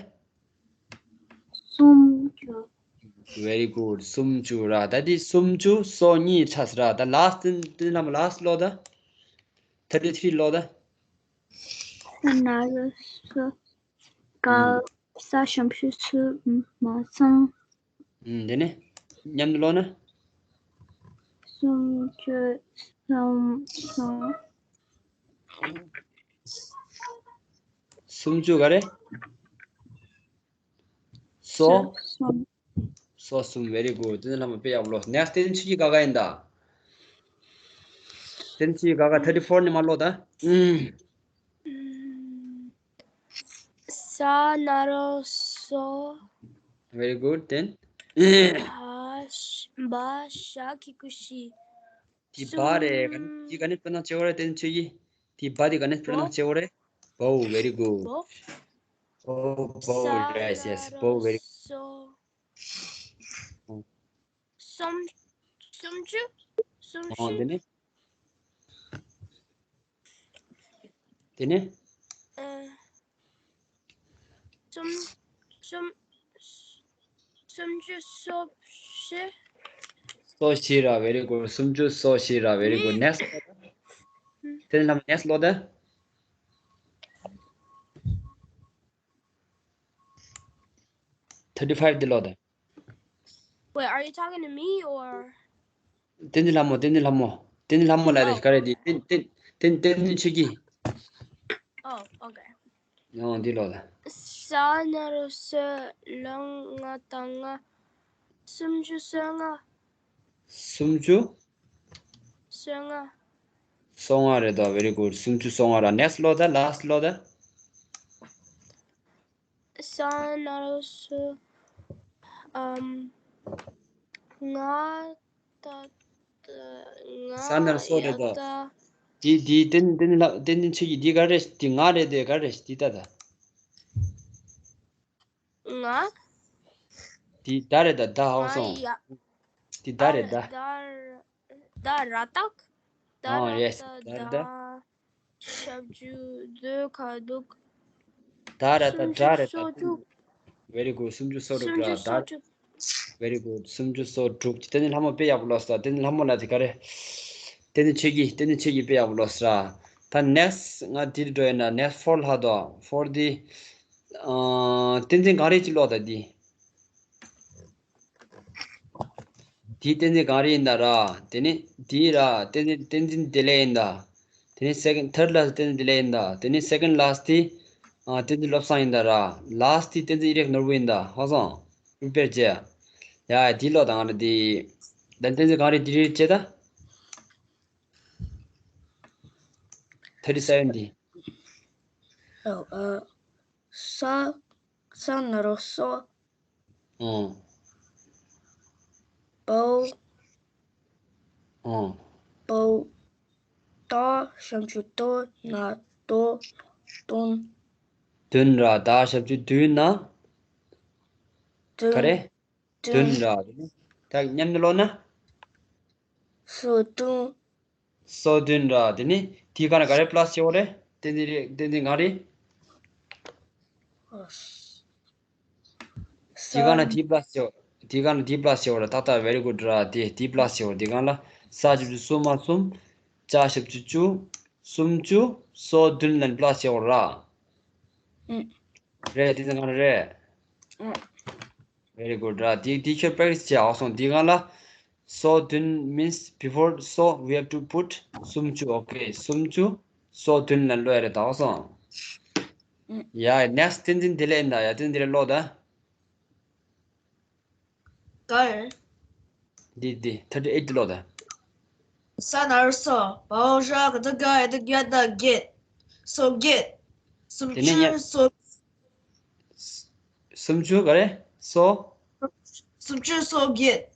སུམ་ཅུ། Very good. སུམ་ཅུ་ར། ད་འདི་སུམ་ཅུ་སོ་གཉིས་ཆགས་སོང་ར། ད་ལཱསི་ཊི་བསྟན་ལྷ་མོ་ལཱསི་ཊི་ཀློག་ད། ཐར་ཊི་ཐི་རི་ཀློག་ད། ས་ན་རོ་སོ། ག་ས་ཞབས་ཀྱུ་སུ་མ་སོང་། ཨུམ། དེ་ནས་མཉམ་དུ་ཀློག་ན། སུམ་ཅུ་སོ་གསུམ། སུམ་ཅུ་ག་རེ། སོ། གསུམ། སོ་གསུམ། Very good. བསྟན་ལྷ་མོ་དཔེ་ཡག་པོ་ཀློག་ནེགསི་བསྟན་ཆོས་ཀྱི་ག་ག་ཡིན་ད། བསྟན་ཆོས་ཀྱི་ག་ག་ཐར་ཊི་ཕོར་ནས་མར་ཀློག་ད། ཨུམ། ས་ན་རོ་སོ། Very good. Then། བ་ཤ་བ་ཤ་གི་གུ་ཤི། དེ་བ་རེད། ག་དེ་ག་ནས་པྲ་ནས་བྱེད་གོ་རེད། བསྟན་ཆོས་ཀྱི། དེ་བ་དེ་ག་ནས་པྲ་ནས་བྱེད་གོ་རེད། བོ། Very good. བོ། བོ་བོ། Yes, yes. བོ། Very good. སོ། སུམ། སུམ་ཅུ། སུམ་ཨོ། དེ་ཅུ། ནས། དེ་ནས། ཨ། སུམ། སུམ། སུམ་ཅུ་སོ་བཞི། སོ་བཞི་ར། Very good. སུམ་ཅུ་སོ་བཞི་ར། Very good. Next. བསྟན་ལྷ་མོ་ནེགསི་ཀློག་ད། ཐར་ཊི་ཕའིབ་དེ་ཀློག་ད། Wait, are you talking to me or? བསྟན་འཛིན་ལྷ་མོ། བསྟན་འཛིན་ལྷ་མོ། བསྟན་འཛིན་ལྷ་མོ་ལ་རེད། ག་རེ་དེ། བསྟན་བསྟན་བསྟན་བསྟན་འཛིན་ཆོས་སྐྱིད། Oh, okay. ཡང་འདི་ཀློག་ད། ས་ན་རོ་སོ་ལོ་ང་ད་ང་། སུམ་ཅུ་སོ་ལྔ། སུམ་ཅུ། སོ་ལྔ། སོ་ལྔ་རེད་དོ། Very good. སུམ་ཅུ་སོ་ལྔ་ར། ནེགསི་ཀློག་ད། ལཱསི་ཀློག་ད། ས་ན་རོ་སོ། ཨམ། ང་ད། ང་། ས་ན་རོ་སོ་རེད་དོ། ཡ་ད། དེ་དེ་བསྟན་བསྟན་ལྷ་བསྟན་འཛིན་ཆོས་སྐྱིད། དེ་ག་རེ་དེ་ང་རེད་དེ་ག་རེ་དེ་ད་ད། ང་། དེ་ད་རེད་ད། ད་ཧ་སོང་། ང་ཡ། དེ་ད་རེད་ད། ད་ར་ཏག་ད་ཨོ་ར་ཡེས། ད་ད་རེད་ད། ད་ཞབས་ཀྱུ་ཟློས་ག་དུག་ད་རེད་ད། ད་རེད་ད། སུམ་ཅུ་སོ་དྲུག Very good. སུམ་ཅུ་སོ་དྲུག་སུམ་ཅུ་ར་ད། སོ་དྲུག Very good. སུམ་ཅུ་སོ་དྲུག་བསྟན་འཛིན་ལྷ་མོ་དཔེ་ཡག་པོ་ཀློག་སོང་། བསྟན་འཛིན་ལྷ་མོ་ལ་དེ་ག་རེ། བསྟན་འཛིན་ཆོས་སྐྱིད། བསྟན་འཛིན་ཆོས་སྐྱིད་དཔེ་ཡག་པོ་ཀློག་སོང་ར། ད་ནེགསི་ང་དེ་འགྲོ་ཡིན་ན། ནེགསི་ཕོར་ལྷག་དོ། ཕོར་དེ། ཨ། བསྟན་འཛིན་གངས་རི་གཅིག་ཀློག་ད་དེ། དེ་བསྟན་འཛིན་གངས་རི་ཡིན་ད་ར། དེ་ནས་དེ་ར་བསྟན་འཛིན་བསྟན་འཛིན་བདེ་ལེགས་ཡིན་ད། དེ་ནས་སེ་ཀེན་ཌི་ཐར་ཌི་ལ་བསྟན་འཛིན་བདེ་ལེགས་ཡིན་ད། དེ་ནས་སེ་ཀེན་ཌི་ལཱསི་ཊི་དེ། ཨ། བསྟན་འཛིན་བློ་བཟང་ཡིན་ད་ར། ལཱསི་ཊི་དེ་བསྟན་འཛིན་ཨི་རིག་ནོར་བུ་ཡིན་ད། ཧ་སོང་། རིག་པེར་བྱས། ཡ་དེ་ཀློག་ད། ང་ར་དེ། ད་བསྟན་འཛིན་གང་རེད། འདི་རེད་བྱས་ད། ཐར་ཊི་སེ་ཝེན་འདི། ཨོ། ཨ། ས། ས་ན་རོ་སོ། ཨོ། བའོ། ཨོ། བའོ། ད་ཞབས་ཀྱུ་དོ་ན་དོ། དོན། དོན་ར། ད་ཞབས་ཀྱུ་དོ་ན། དོན། ག་རེ། དོན། དོན་ར། ད་མཉམ་དུ་ཀློག་ན། སོ་དོན། སོ་དོན་ར། དེ་ནི་དེའི་སྒང་ལ་ག་རེ་པ་ལ་སི་བྱེད་དགོས་རེད། བསྟན་འཛིན་རེད། བསྟན་འཛིན་གང་རེད། དེའི་སྒང་ལ་དེའི་པ་ལ་སི་བྱེད་དགོས། དེའི་སྒང་ལ་དེའི་པ་ལ་སི་བྱེད་དགོས་ར། ཏག་ཏག་very good ར། དེ་དེའི་པ་ལ་སི་བྱེད་དགོས། དེའི་སྒང་ལ་ས་ཞབས་ཀྱུ་སོ་མ་སོམ། ཅ་ཞབས་ཀྱུ་ཅུ། སུམ་ཅུ་སོ་བདུན་ལ་པ་ལ་སི་བྱེད་དགོས་ར། ཨུ། རེད། དེ་ཚོ་གང་རེད། ཨུ། Very good ར། དེ་དེ་ཁྱོད་པེག་ཊི་སི་བྱེད་ཨ་སོང་། དེའི་སྒང་ལ་སོ་བདུན་means before so we have to put སུམ་ཅུ། ཨོ་ཁེ། སུམ་ཅུ་སོ་བདུན་ལ་ཀློག་ཡ་རེད། ད་ཨ་སོང་། ཨུ། ཡ། ནེག་སི་ཊི་བསྟན་འཛིན་བདེ་ལེགས་ཡིན་ད། ཡ། བསྟན་འཛིན་བདེ་ལེགས་ཀློག་ད། ག་རེ། འདི་འདི་ཐར་ཊི་ཨེ་ཊི་འདི་ཀློག་ད། ས་ན་རོ་སོ། བའོ་ཞབས་ཀྱུ་དོ་ག་ཡ་དོ་གྱ་ད་གྱད། སོ་གྱད། སུམ་དེ་ནས་ཉ་ཅུ་སོ། སུམ་ཅུ་ག་རེ། སོ། སུམ་ཅུ་སོ་གྱད།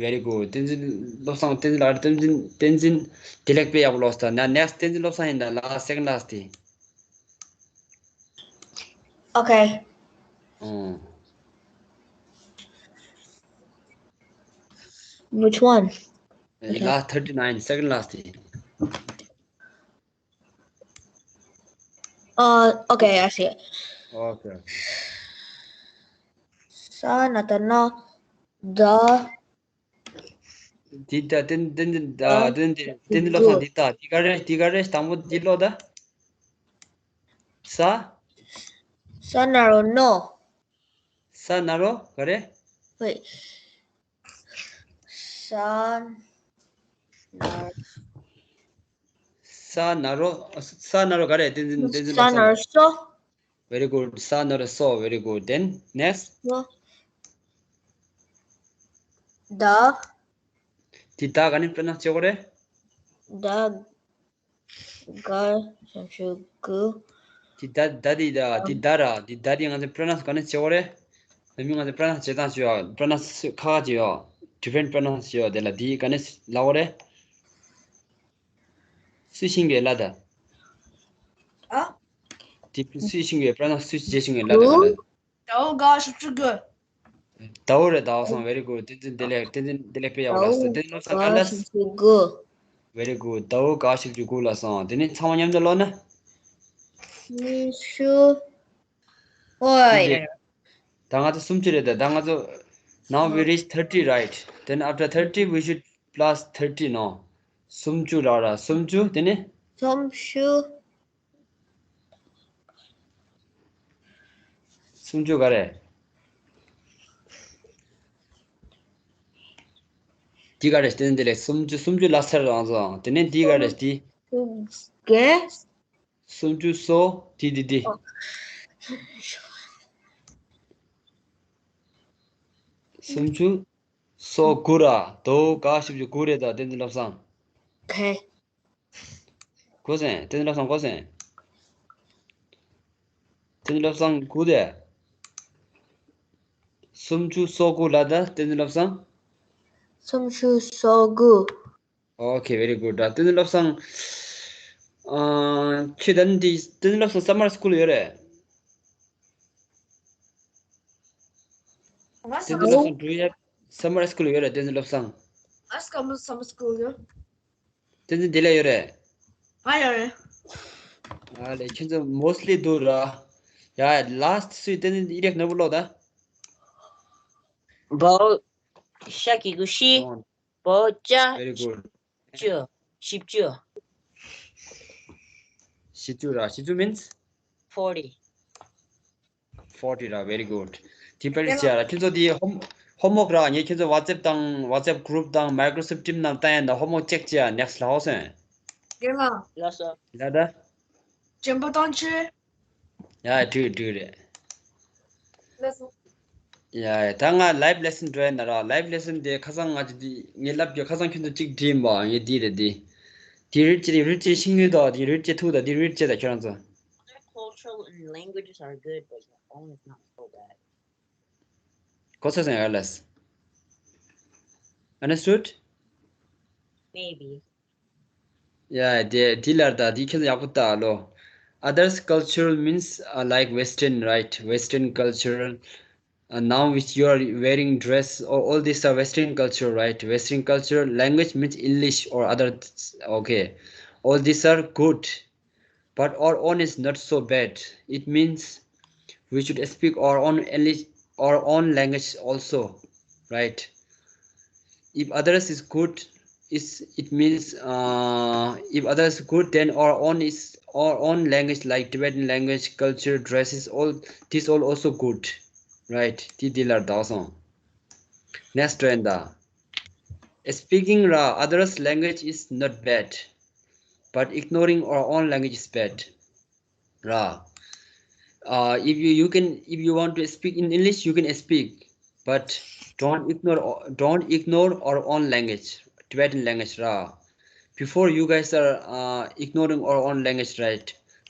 Very good བསྟན་འཛིན་བློ་བཟང་། བསྟན་འཛིན་ལགས། བསྟན་འཛིན། བསྟན་འཛིན་བདེ་ལེགས་དཔེ་ཡག་པོ་ཀློག་ད། ན་ནེག་སི་ཊི་བསྟན་འཛིན་བློ་བཟང་ཡིན་ད། ལ་སེ་ཀེན་ཌི་ལ་སི་ཊི་དེ། Okay. ཨོ། Which one? ལ་ཐར་ཊི་ནའིན། སེ་ཀེན་ཌི་ལ་སི་ཊི། Uh, okay, I see. ཨོ་ཁེ། ས་ན་ད་ན་ད། འདི་ད་བསྟན་བསྟན་འཛིན་ད། ཨ། བསྟན་འཛིན་བསྟན་འཛིན་བློ་བཟང་འདི་ད། འདི་ག་རེ། འདི་ག་རེ། དང་པོ་འདི་ཀློག་ད། ས། ས་ན་རོ་ནོ། ས་ན་རོ་ག་རེ། Wait. ས་ན། ས་ན་རོ། ས་ན་རོ་ག་རེ། བསྟན་འཛིན། བསྟན་འཛིན་ས་བློ་ན་རོ་བཟང་། སོ། Very good ས་ན་རོ་སོ། Very good then next. ད། འདི་ད་ག་ནས་པྲོ་ནའུན་སི་བྱེད་དགོས་རེད། ད། ག་ཞབས་ཀྱུ་གུ། འདི་ད་ད་འདི་ད་འདི་ད་ར། འདི་ད་འདི་ང་ཚོ་པྲོ་ནའུན་སི་ག་ནས་བྱེད་དགོས་རེད། ད་མི་ང་ཚོ་པྲོ་ནའུན་སི་བྱེད་སྟངས་ཅིག་ཡོད། པྲོ་ནའུན་སི་ཁ་ཁ་ཅིག་ཡོད། ཌི་ཕེ་རེན་ཊི་པྲོ་ནའུན་སི་ཅིག་ཡོད། དེ་ལ་འདི་ག་ནས་ལབ་དགོས་རེད། སུ་ཤིང་གི་ལ་ད། ཨ། འདི་སུ་ཤིང་གི་པྲོ་ནའུན་སི་སུ་བྱེད་ཤིང་གི་ལ་ད་ག་ལ། ད་འོ་ག་ཞབས་ཀྱུ་གུ། ད་འོ་རེད། ད་འོ་སོང་། Very good བསྟན་འཛིན་བདེ་ལེགས། བསྟན་འཛིན་བདེ་ལེགས་དཔེ་ཡག་པོ་ལ་སོང་། བསྟན་འཛིན་བློ་བཟང་ག་ལ། ག་ཞབས་ཀྱུ་གུ། Very good ད་འོ་ག་ཞབས་ཀྱུ་གུ་ལ་སོང་། དེ་ནས་ཚང་མ་མཉམ་དུ་ཀློག་ན། སུམ་ཅུ། ཨོ་ཡ་ཡ། ད་ང་ཚོ་སུམ་ཅུ་རེད་ད། ད་ང་ཚོ། Now we reach thirty, right? Then after thirty we should plus thirty, no? སུམ་ཅུ་ར་ར། སུམ་ཅུ། དེ་ནས། སུམ་ཅུ། སུམ་ཅུ་ག་རེ། འདི་ག་རེ། བསྟན་འདི་ལས་སུམ་ཅུ། སུམ་ཅུ་ལ་སར་རང་བཟོ། དེ་ནས་འདི་ག་རེ། འདི། ག་སུམ་ཅུ་སོ། འདི་འདི་འདི། སུམ་ཅུ་སོ་དགུ་ར། ད་འོ་ག་ཞབས་ཀྱུ་གུ་རེད་ད། བསྟན་འཛིན་བློ་བཟང་། ག་གོ་སོང་། བསྟན་འཛིན་བློ་བཟང་གོ་སོང་། བསྟན་འཛིན་བློ་བཟང་གོ་དེ། སུམ་ཅུ་སོ་དགུ་ལ་ད། བསྟན་འཛིན་བློ་བཟང་། སུམ་ཅུ་སོ་དགུ། Okay, very good ར། བསྟན་འཛིན་བློ་བཟང་། ཨ། ཁྱོད་ད་ནི་འདི་བསྟན་འཛིན་བློ་བཟང་སམ་མར་སི་ཀུལ་ཡོད་རེད། ང་བསྟན་འཛིན་བློ་བཟང་འགྲོ་ཡ། སམ་མར་སི་ཀུལ་ཡོད་རེད། བསྟན་འཛིན་བློ་བཟང་། ང་སམ་མར་སི་ཀུལ་ཡོད། བསྟན་འཛིན་བདེ་ལེགས་ཡོད་རེད། ང་ཡོད་རེད། ཨ་ལེ། ཁྱེད་ཚོ་མོ་སི་ལི་འདུག་ར། ཡ། ལ་སི་ཊི་སུས་བསྟན་འཛིན་ཨི་རེག་ནོར་བུ་ཀློག་ད། བའོ་ཤ་གི་གུ་ཤི། བའོ་ཅ། Very good བཞི་བཅུ། བཞི་བཅུ། བཞི་བཅུ་ར། བཞི་བཅུ་means forty. Forty ར། Very good དེ་པར་བྱས་ར། ཁྱེད་ཚོ་དེ་ཧོམ་ཧོམ་ཝོག་ར། ངས་ཁྱེད་ཚོ་ཝ་ཙེབ་དང་ཝ་ཙེབ་གུ་རུབ་དང་མའི་ཀྲོ་སོབ་ཊིམ་ནང་བཏང་ཡ་ད། ཧོམ་ཝོག་ཅེག་བྱས་ཡ། ནེག་སི་ལ་འོ་སོང་། རྒན་ལགས། ལགས་སོ། ལ་ད། ཇན་པོ་བཏང་ཆེ། ཡ། འགྲིག་འགྲིག་རེད། ལགས་སོ། ཡ་ཡ། ད་ང་live lesson འགྲོ་ཡ་ན་ར། live lesson དེ་ཁ་སང་ང་ཅི་འདི་ངས་ལབ་རྒྱུ་ཁ་སང་ཁྱོད་ཚོ་གཅིག་བྲིས་ཡིན་པ། ངས་འདི་རེད། འདི་འདི་read བྱེད། read བྱེད་ཤེས་ཀྱི་ཡོད་དོ། འདི་read བྱེད་ཐུབ་དོ། འདི་read བྱེད་ད་ཁྱོད་རང་ཚོ། Other cultural and languages are good, but your own is not so bad. གོ་ས་སེང་ཨ་ལས། Understood? Maybe. Yeah, དེ་དེ་ལར་ད་དེ་ཁྱེད་ཡག་པོ་ལྟ་ལོ། Others cultural means uh, like Western, right? Western cultural. Uh, now which you are wearing dress, all, all these are Western culture, right? Western culture. Language means English or other. Okay, all these are good. But our own is not so bad. It means we should speak our own English, our own language also, right? If others is good, is it means uh, if others is good, then our own is our own language, like Tibetan language, culture, dresses, all this all also good, right? དེ་འདི་ལར་ད་སོང་། Next ད། Speaking ར་others language is not bad, but ignoring our own language is bad. ར། Uh, if you you can, if you want to speak in English, you can speak, but don't ignore don't ignore our own language, Tibetan language ར། Before you guys are uh, ignoring our own language, right?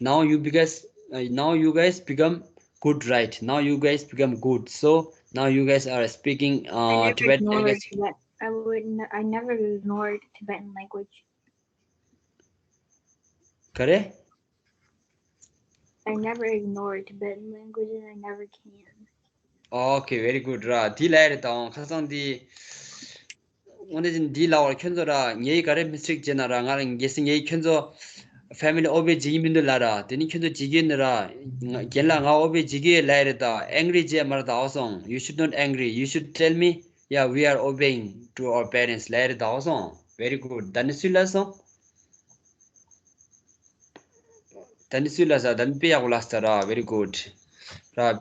Now you guys uh, now you guys become good, right? Now you guys become good. So now you guys are speaking uh, Tibetan language. I would n- I never ignored Tibetan language. Correct? I never ignored Tibetan language and I never can. Okay, very good ར། དེ་ལས་རེད་དང་ཁ་སང་དེ། འོན་ཏེ་འདི་ལ་བར་ཁྱོད་ཚོ་ར་ངའི་ག་རེ་mistake བྱས་ན་ར། ང་རང་གལ་སྲིད་ངའི་ཁྱོད་ཚོ་family obey བྱེད་ཀྱི་མི་འདུག་ལ་ར། དེ་ནི་ཁྱོད་ཚོ་བྱེད་ཀྱི་ནི་ར། རྒན་ལགས་ང་obey བྱེད་ཀྱི་ལས་རེད་ད། angry བྱས་མ་རེད་ད། ཨོ་སོང་། You should not angry. You should tell me, yeah, we are obeying to our parents ལས་རེད་ད། ཨོ་སོང་། Very good. ད་ནི་སུས་ལ་སོང་། ད་ནི་སུས་ལ་ས། ད་ནི་དཔེ་ཡག་པོ་ལ་ས་ར། Very good ར།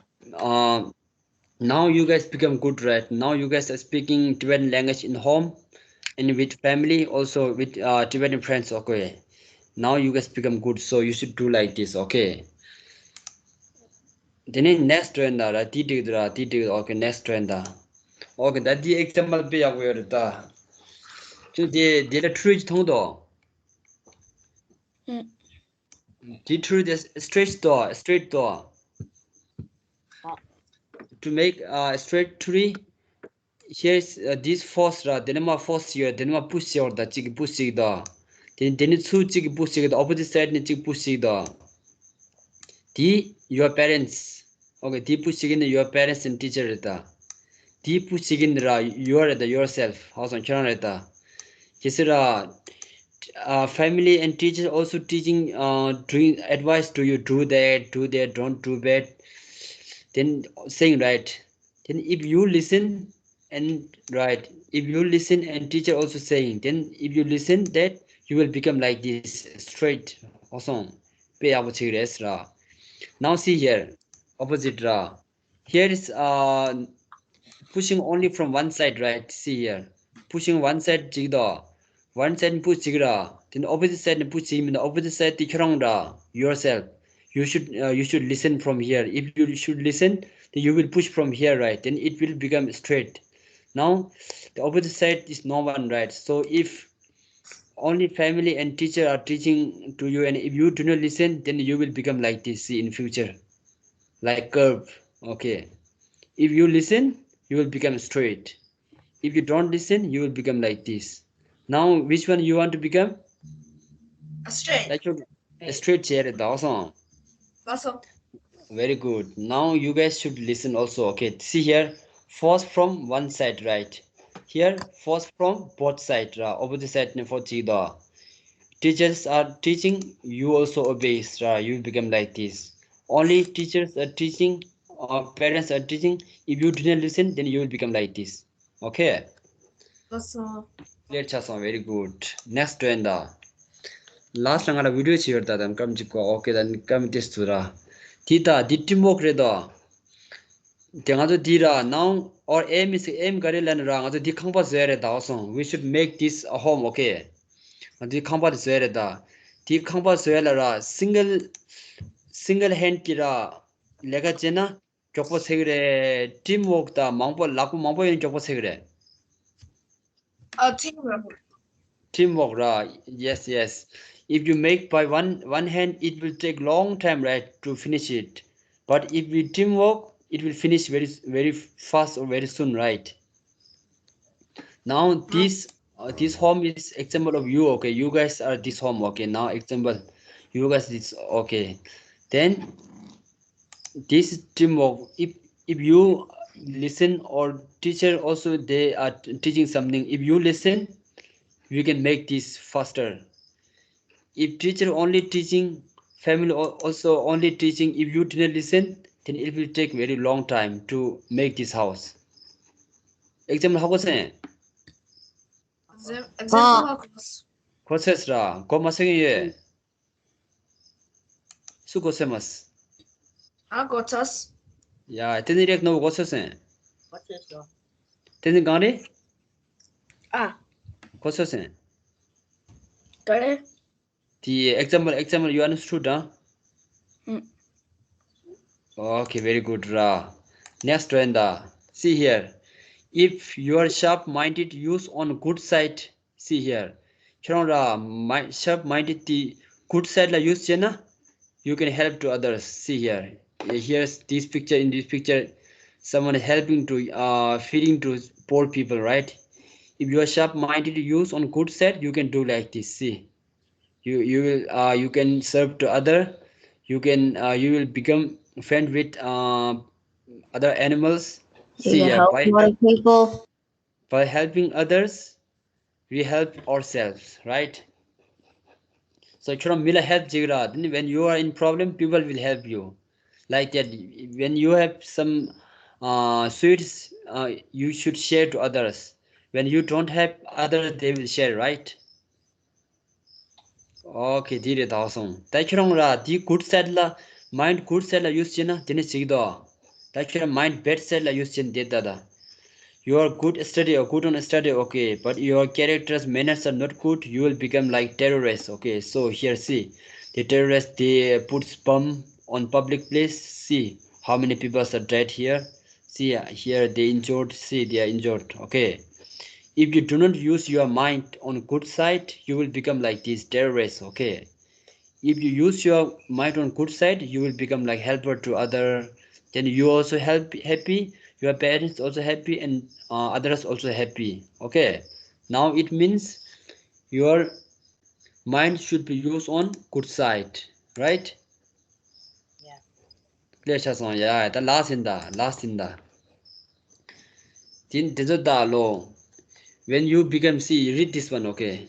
Now you guys become good, right? Now you guys are speaking Tibetan language in home and with family, also with uh, Tibetan friends, okay? Now you guys become good, so you should do like this, okay? དེ་ནས་next ད་ར། དེ་འགྲིག་འདུག་ར། དེ་འགྲིག་འདུག Okay, next ད། Okay, ད་དེ་example དཔེ་ཡག་པོ་ཡོད་རེད་ད། ཁྱོད་དེ་དེ་ལ་ཁྲུས་མཐོང་དོ། ཨུམ། དེ་ཁྲུས་དེ་straight དོ། Straight དོ། To make uh, straight tree, here's uh, this force ར། དེ་ནས་མ་force ཡོད། དེ་ནས་མ་push ཡོད་ད། གཅིག་གིས་push ཡིག་ད། དེ་དེ་ནས་ཚུར་གཅིག་གིས་push ཡིག་ད། Opposite side ནས་གཅིག་push ཡིག་ད། དེ་your parents. Okay, དེ་push ཡིག་ནི་your parents and teacher རེད་ད། དེ་push བྱེད་ཀྱི་འདི་ར། you are the yourself. ཧ་སང་ཁྱོད་རང་རེད་ད། གལ་སྲིད་ར། Uh, family and teachers also teaching, uh, doing advice to you, do that, do that, don't do that. Then saying, right? Then if you listen and, right, if you listen and teacher also saying, then if you listen that, you will become like this, straight. Awesome. དཔེ་ཡག་པོ་ཅིག་རེད་ར། Now see here, opposite ར། Here is uh, pushing only from one side, right? See here. Pushing one side ཅིག་དང་། One side push ཅིག་ར། དེ་ནི་opposite side ནས་push ཅིག་མིན་ན། Opposite side དེ་ཁྱོད་རང་ར། Yourself. You should uh, you should listen from here. If you should listen, then you will push from here, right? Then it will become straight. Now, the opposite side is no one, right? So if only family and teacher are teaching to you, and if you do not listen, then you will become like this, see, in future. Like curve. Okay. If you listen, you will become straight. If you don't listen, you will become like this. Now, which one you want to become? A straight. Like you- a straight chair, awesome. Awesome. Very good. Now you guys should listen also. Okay, see here. Force from one side, right? Here, force from both side, right? Opposite side ne force chi da. Teachers are teaching, you also obey, right? You become like this. Only teachers are teaching, or parents are teaching. If you do not listen, then you will become like this. Okay? Awesome. Clear ཆགས་སོང་། Very good. Next ད་ཡིན་ད། Last ལ་ང་ལ་video ཅིག་ཡོད་ད། ད་སྐམ་ཅིག་གོ། Okay, ད་སྐམ་དེ་སུ་ར། དེ་ད་དེ་ཏི་མོག་རེད་ད། དེ་ང་ཚོ་དེ་ར། Now our aim is, aim ག་རེ་ལབ་ན་ར། ང་ཚོ་དེ་ཁང་པ་བཟོ་ཡ་རེད་ད། Awesome. We should make this a home, okay? ང་ཚོ་དེ་ཁང་པ་དེ་བཟོ་ཡ་རེད་ད། དེ་ཁང་པ་བཟོ་ཡ་ལ་ར། Single, single hand གི་ར་ལས་ཀ་བྱས་ན། མགྱོགས་པོ་ཆགས་ཀྱི་རེད། Teamwork ད་མང་པོ་ལག་པ་མང་པོ་ཡོད་ན་མགྱོགས་པོ་ཆགས་ཀྱི་རེད། Uh, teamwork. Teamwork ར། Yes, yes. If you make by one one hand, it will take long time, right, to finish it. But if we teamwork, it will finish very very fast or very soon, right? Now this uh, this home is example of you. Okay, you guys are this home. Okay, now example, you guys this. Okay, then this is teamwork. If if you listen or teacher also they are t- teaching something, if you listen, we can make this faster. If teacher only teaching, family al- also only teaching, if you didn't listen, then it will take very long time to make this house. Example ཧ་གོ་སོང་། Exam- Example ཧ་གོ་སོང་། གོ་ཚོད་ར། གོ་མ་སོང་ཡོད། སུ་གོ་སོང་མ་སོང་། ཨ་གོ་ཚར་སོང་། ཡ་དེ་ནི་རེག་ནོ་གོ་སོང་སོང་། What is your དེ་ནི་གང་རེད། ཨ། གོ་སོང་སོང་། ག་རེ། དེ་example example you understood, huh? ཨུམ། Okay, very good ར། Next one ད། See here. If you are sharp minded, use on good side. See here. ཁྱོད་རང་ར། Mind sharp minded དེ་good side ལ་use བྱས་ན། You can help to others. See here. Here's this picture. In this picture, someone helping to uh feeding to poor people, right? If you are sharp minded, use on good side, you can do like this. See, you you will uh you can serve to other. You can uh you will become friend with uh other animals. You See can here. help By more people. by helping others, we help ourselves, right? So ཁྱོད་རང་མི་ལ་help བྱེད་ཀྱི་ར། Then when you are in problem, people will help you. Like that, when you have some uh, sweets, uh, you should share to others. When you don't have others, they will share, right? Okay, འདི་རེད་ད་སོང་། ད་ཁྱོད་རང་ར་འདི་good side ལ། Mind good side ལ་use བྱེད་ན་དེ་ནི་ཅིག་དོ། ད་ཁྱོད་རང་mind bad side ལ་use བྱེད་ན་དེ་ད་ད། You are good study or good on study, okay, but your character's manners are not good, you will become like terrorists, okay. So here see, the terrorists, they puts bomb on public place. See how many people are dead here. See uh, here they injured. See they are injured, okay. If you do not use your mind on good side, you will become like these terrorists, okay. If you use your mind on good side, you will become like helper to other. Then you also help happy, your parents also happy, and uh, others also happy. Okay. Now it means your mind should be used on good side, right? Yeah. Clear ཆགས་སོང་། ཡ་ད་last ཡིན་ད། Last ཡིན་ད། དེ་དེ་ཚོ་ད་ལོ། When you become, see, read this one, okay.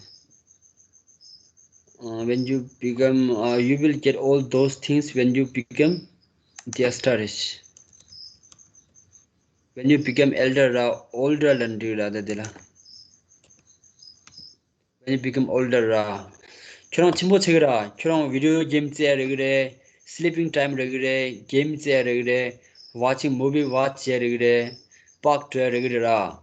Uh, when you become, uh, you will get all those things when you become the astonished. When you become elder, uh, older than you, rather, when you become older ར། ཁྱོད་རང་ཆེན་པོ་ཆགས་ཀྱི་ར། ཁྱོད་རང་video game རྩེ་རེད་གི་རེད། Sleeping time རེད་གི་རེད། Game རྩེ་རེད་གི་རེད། Watching movie watch རེད་གི་རེད། Park འགྲོ་རེད་གི་རེད་ར།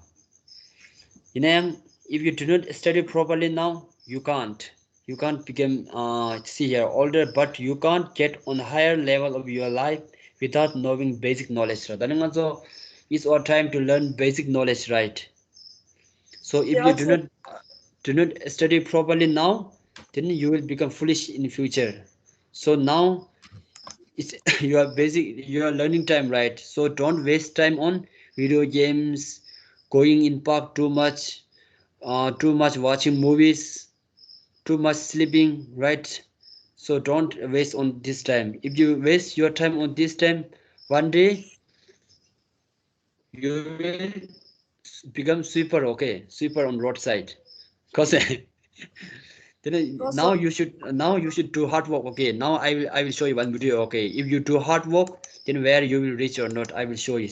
ཡིན་ནའང་if you do not study properly now, you can't, you can't become uh, see here, older, but you can't get on higher level of your life without knowing basic knowledge ར། ད་ནི་ང་ཚོ it's our time to learn basic knowledge, right? So if you do not do not study properly now, then you will become foolish in future. So now it's your basic, your learning time, right? So don't waste time on video games, going in park too much, uh, too much watching movies, too much sleeping, right? So don't waste on this time. If you waste your time on this time, one day you will become sweeper, okay? Sweeper on roadside. Because then now you should, now you should do hard work, okay? Now I will, I will show you one video, okay? If you do hard work, then where you will reach or not, I will show you.